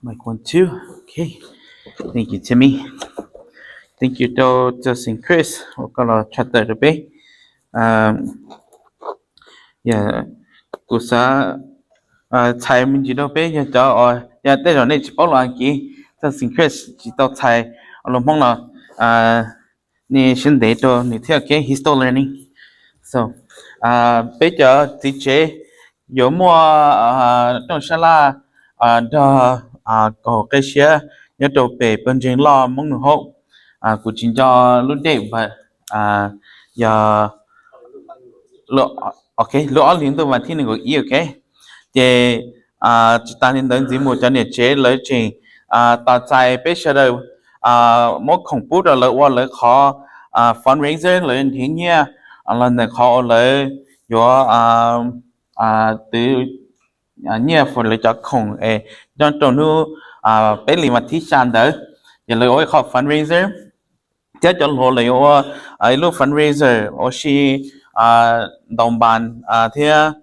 Mic one, two. Okay. Thank you, Timmy. Thank you rau txawj xeem Chris uas koj los tshaj tawm rau peb. Yog kuv xav txhais me ntsis rau peb yog cov uas yog tej zaum nej tsis paub lus Askiv, txawj xeem Chris tsis tau txhais lus Hmoob los nej siab ntev rau nws thiab, okay, he's still learning. So peb cov txiv tsev yuav muaj rooj sab laj nrog kaum qe siab nyob rau pem pawg ntseeg loj Hmoob Nus Haub. Kuv tsis nco lub date, but yog lub ob hlis ntuj vas thib nees nkaum ib, okay. Ces tsis tas li ntawd ntxiv mus cov niam tsev lawv tseem tos txais peb sawv daws muab khoom pub rau lawv ua lawv qhov fundraiser, lawv nrhiav nyiaj los ntawm qhov uas lawv yuav twv nyiaj for lawv cov khoom es nyob rau hnub peb hlis vas thib xya ntawd, ces lawv ua ib qho fundraiser thiab cov hluas lawv yuav ua ib lub fundraiser ua si ntaus npas thiab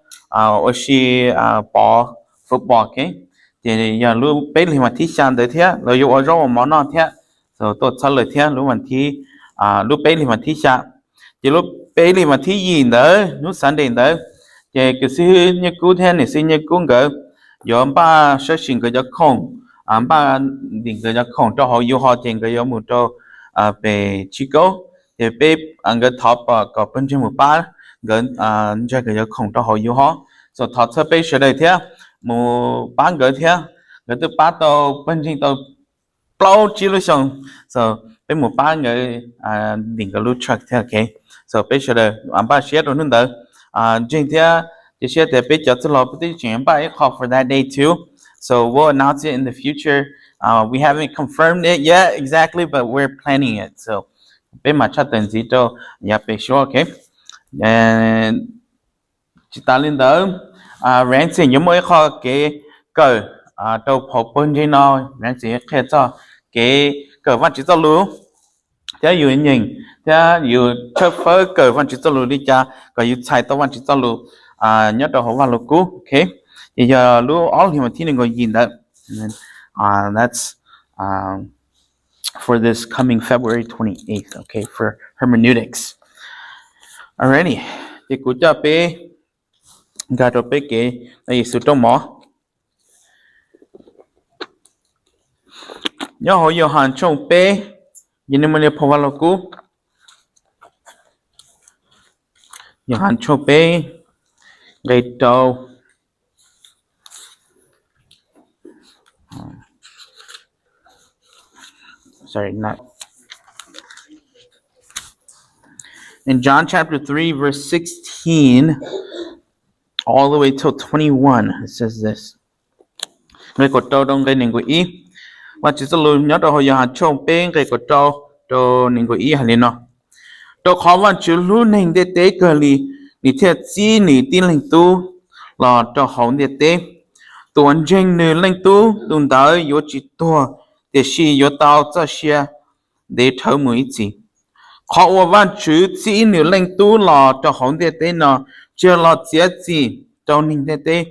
ua si pov football, okay. Ces yog lub peb hlis vas thib xya ntawd thiab lawv yuav ua zaub ua mov noj thiab, so tuaj txhawb lawv thiab lub vas thib, lub peb hlis vas thib xya. Ces lub peb hlis vas thib yim ntawd hnub Sunday ntawd, ces kws xib hwb Nyiaj Kub thiab niam xib hwb Nyiaj Kub nkawd yuav npaj sab sim nkawd cov khoom, npaj ntim nkawd cov khoom rau hauv yus ho ces nkawd yuav mus rau pem Tsib Kaub. Ces peb, nkawd thov kom pawg ntseeg mus pab nkawd ntsaig nkawd cov khoom rau hauv yus ho. So thov txhawb peb sawv daws thiab mus pab nkawd thiab. Nkawd twb pab tau pawg ntseeg tau plaub tsib lub xyoo, so peb mus pab nkawd ntim nkawd lub truck thiab, okay. So peb sawv daws npaj siab rau hnub ntawd. Ntseeg thiab cia siab tias peb cov txwj laug peb twb tseem npaj ib qho for that day too. So we'll announce it in the future. We haven't confirmed it yet exactly, but we're planning it. So peb mam tshaj tawm ntxiv rau yav pem suab, okay. Tsis tas li ntawd, Ransom yuav muaj ib qho kev kawm rau phau pawg ntseeg no. Ransom yuav qhia txog kev kawm Vajtswv txoj lus thiab yus nyeem thiab yus tshawb fawb kawm Vajtswv txoj lus li cas kom yus txhais tau Vajtswv txoj lus nyob rau hauv Vaj Lug Kub, okay. Ces yog lub ob hlis vas thib nees nkaum yim ntawd, that's for this coming February twenty-eighth, okay, for hermeneutics. Alrighty, ces kuv coj peb nkag rau peb kev no Yexus rooj mov. Nyob hauv Yauhas tshooj peb, yog nej muaj nej phau Vaj Lug Kub, Yauhas tshooj peb nqe rau Sorry, not. In John chapter three, verse sixteen, all the way till twenty-one, it says this. Nqe kaum rau rau nqe nees nkaum ib. Vajtswv txoj lus nyob rau hauv Yauhas tshooj peb nqe kaum rau rau nees nkaum ib hais li no: Rau qhov Vajtswv hlub neeg ntiaj teb kawg li, nws thiaj txib nws tib Leeg Tub los rau hauv ntiaj teb. Tus uas ntseeg nws Leej Tub, tus ntawd yuav tsis tuag, tiam sis yuav tau txoj sia ntev dhawv mus ib txhis. Qhov uas Vajtswv txib nws Leej Tub los rau hauv ntiaj teb no, tsis yog los txiav txim rau neeg ntiaj teb,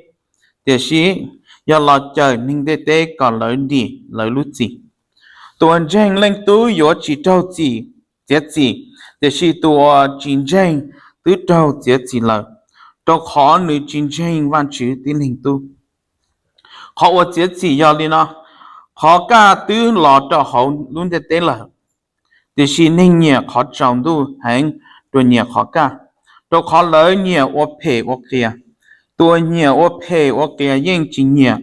tiam sis yog los cawm neeg ntiaj teb kom lawv dim lawv lub txim. Tus uas ntseeg Leej Tub yuav tsis raug txim, txiav txim, tiam sis tus uas tsis ntseeg twb raug txiav txim lawm, rau qhov nws tsis ntseeg Vajtswv tib Leeg Tub. Qhov uas txiav txim yog li no: qhov kaj twb los rau hauv lub ntiaj teb lawm, tiam sis neeg nyiam qhov tsaus ntuj heev dua nyiam qhov kaj, rau qhov lawv nyiam ua phem ua qias. Tus uas nyiam ua phem ua qias yeej tsis nyiam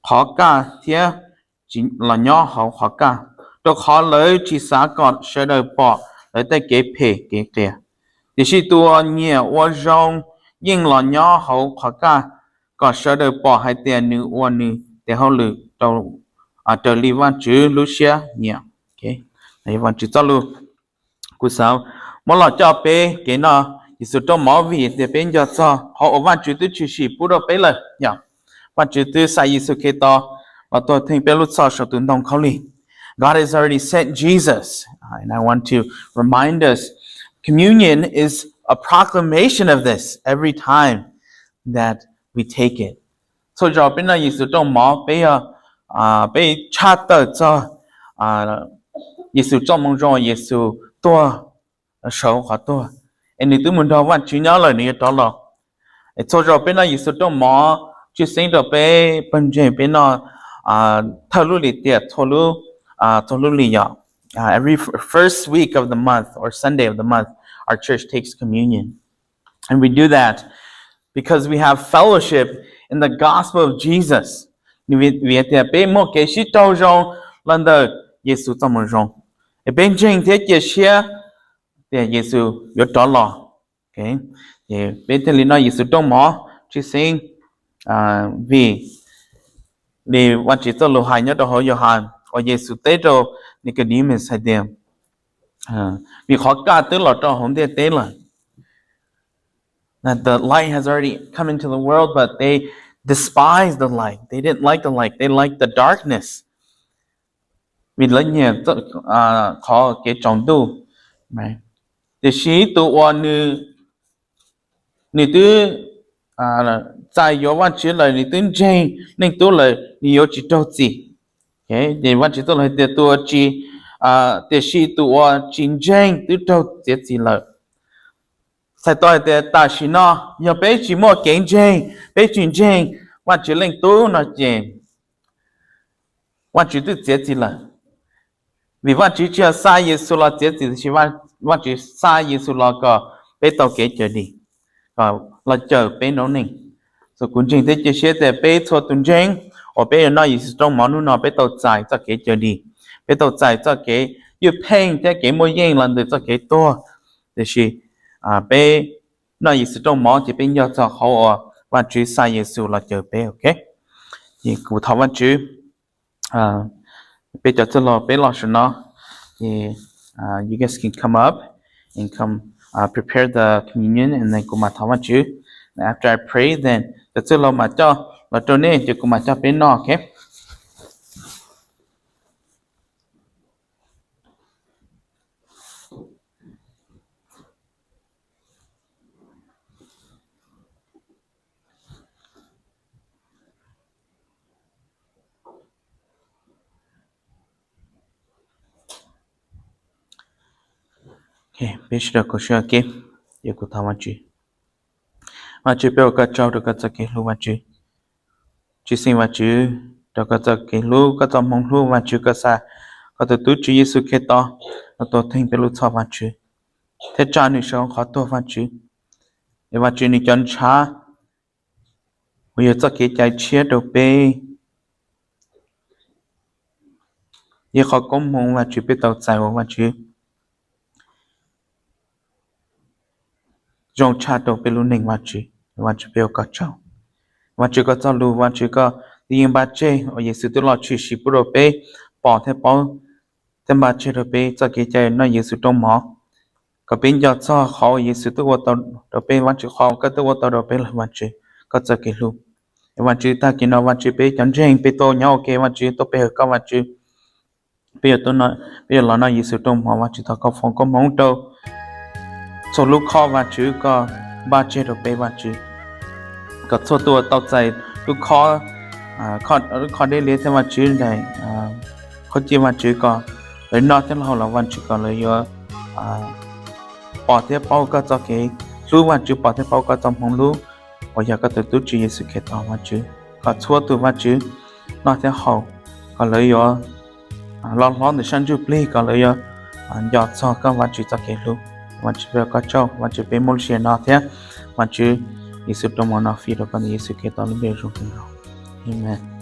qhov kaj thiab tsis los nyob hauv qhov kaj, rau qhov lawv tsis xav kom sawv daws pom lawv tej kev phem kev qias. Tiam sis tus uas nyiam ua zoo yeej los nyob hauv qhov kaj, kom sawv daws pom hais tias nws ua nws tes hauj lwm raws li Vajtswv lub siab nyiam. Vajtswv txoj lus. Kuv xav muab los coj peb kev noj Yexus rooj mov vim tias peb nco txog qhov uas Vajtswv twb tshwm sim pub rau peb lawm, yog Vajtswv twb xa Yexus Khetos los tuag theej peb lub txhoj saum tus ntoo khaub lig. God has already sent Jesus. And I want to remind us, communion is a proclamation of this every time that we take it. Txhua zaus peb noj Yexus rooj mov, peb yog peb tshaj tawm txog Yexus txoj moo zoo, Yexus tuag sawv qhov tuag, es nws twb mus nrog Vajtswv nyob lawm, nws yuav rov los. Es txhua zaus peb noj Yexus rooj mov, tshwj xeeb rau peb pawg ntseeg peb noj thawj lub lim tiam txhua lub, txhua lub lim yom. Every f- first week of the month or Sunday of the month, our church takes communion. And we do that because we have fellowship in the gospel of Jesus. Nws vim, vim tias peb muaj kev sib raug zoo los ntawm Yexus txoj moo zoo, es peb ntseeg thiab cia siab tias Yexus yuav rov los. Ces peb thiaj li noj Yexus rooj mov tshwj xeeb, vim li Vajtswv txoj lus hais nyob rau hauv Yauhas uas Yexus teb rau Nikaudimos hais tias, vim qhov kaj twb los rau hauv ntiaj teb lawm. That the light has already come into the world, but they despise the light. They didn't like the light. They liked the darkness. Vim lawv nyiam qhov kev tsaus ntuj. Tiam sis tus uas nws, nws twb txais yuav Vajtswv lawm, nws twb ntseeg Leej Tub lawm, nws yuav tsis raug txim. Ces Vajtswv txoj lus hais tias tus uas tsis, tiam sis tus uas tsis ntseeg twb raug txiav txim lawm. Txhais tau hais tias tam sim no yog peb tsis muaj kev ntseeg, peb tsis ntseeg Vajtswv Leej Tub no ces Vajtswv twb txiav txim lawm. Vim Vajtswv tsis yog xa Yexus los txiav txim, tiam sis Vajtswv xa Yexus los kom peb tau kev cawm dim, kom los cawm peb noob neej. Kuv ntseeg thiab cia siab tias peb txhua tus ntseeg uas peb yuav noj Yexus rooj mov hnub no peb tau txais txoj kev cawm dim, peb tau txais txoj kev ywj pheej thiab kev muaj yeej los ntawm txoj kev tuag. Tiam sis peb noj Yexus rooj mov ces peb nco txog qhov uas Vajtswv xa Yexus los cawm peb, ok? Ces kuv thov Vajtswv, peb cov txwj laug peb los saum no, ces you guys can come up and come prepare the communion, and then kuv mam thov Vajtswv. Then after I pray, then cov txwj laug mam coj los rau nej, ces kuv mam coj peb noj, ok? Peb sawv daws kuv sawv kev, ces kuv thov Vajtswv. Vajtswv, peb ua koj tsaug rau koj txoj kev hlub, Vajtswv. Tshwj xeeb Vajtswv, rau koj txoj kev hlub, koj txoj hmoov hlub, Vajtswv, koj xa koj tus tub Tswv Yexus Khetos los tuag theej peb lub txhoj, Vajtswv, thiab tsa nws sawv hauv qhov tuag, Vajtswv. Es Vajtswv, nws cov ntshav uas yog txoj kev cai tshiab rau peb, yog qhov koob hmoov, Vajtswv, peb tau txais uas, Vajtswv, zoo tshaj rau peb lub neej, Vajtswv. Vajtswv, peb ua koj tsaug. Vajtswv, koj txoj lus, Vajtswv, koj twb yeej npaj tseg uas Yexus twb los tshwm sim pub rau peb pom thiab paub, thiab npaj tseg rau peb txoj kev cai noj Yexus rooj mov, kom peb nco txog qhov uas Yexus twb ua tau rau peb, Vajtswv, qhov koj twb ua tau rau peb lawm, Vajtswv, koj txoj kev hlub. Es Vajtswv, tag kis no, Vajtswv, peb cov ntseeg peb tuaj nyob ua ke, Vajtswv, tuaj pe hawm koj, Vajtswv. Peb yuav, peb yuav los noj Yexus rooj mov, Vajtswv, thov koj foom koob hmoov rau txhua lub khob, Vajtswv, koj npaj tseg rau peb, Vajtswv, kom txhua tus uas tau txais lub khob, lub khob deb liab thiab, Vajtswv, daim khaub cij, Vajtswv, kom lawv noj thiab haus los, Vajtswv, kom lawv yuav pom thiab paub koj txoj kev hlub, Vajtswv, pom thiab paub koj txoj hmoov hlub uas yog koj tus tub Tswv Yexus Khetos, Vajtswv, kom txhua tus, Vajtswv, noj thiab haus, kom lawv yuav loj hlob ntawm sab ntsuj plig, kom lawv yuav nco txog koj, Vajtswv, txoj kev hlub. Vajtswv, peb ua koj tsaug, Vajtswv, peb muab lub sij hawm no thiab, Vajtswv, Yexus rooj mov no fij rau koj tus Yexus Khetos lub npe zoo kawg nkaus. Amen.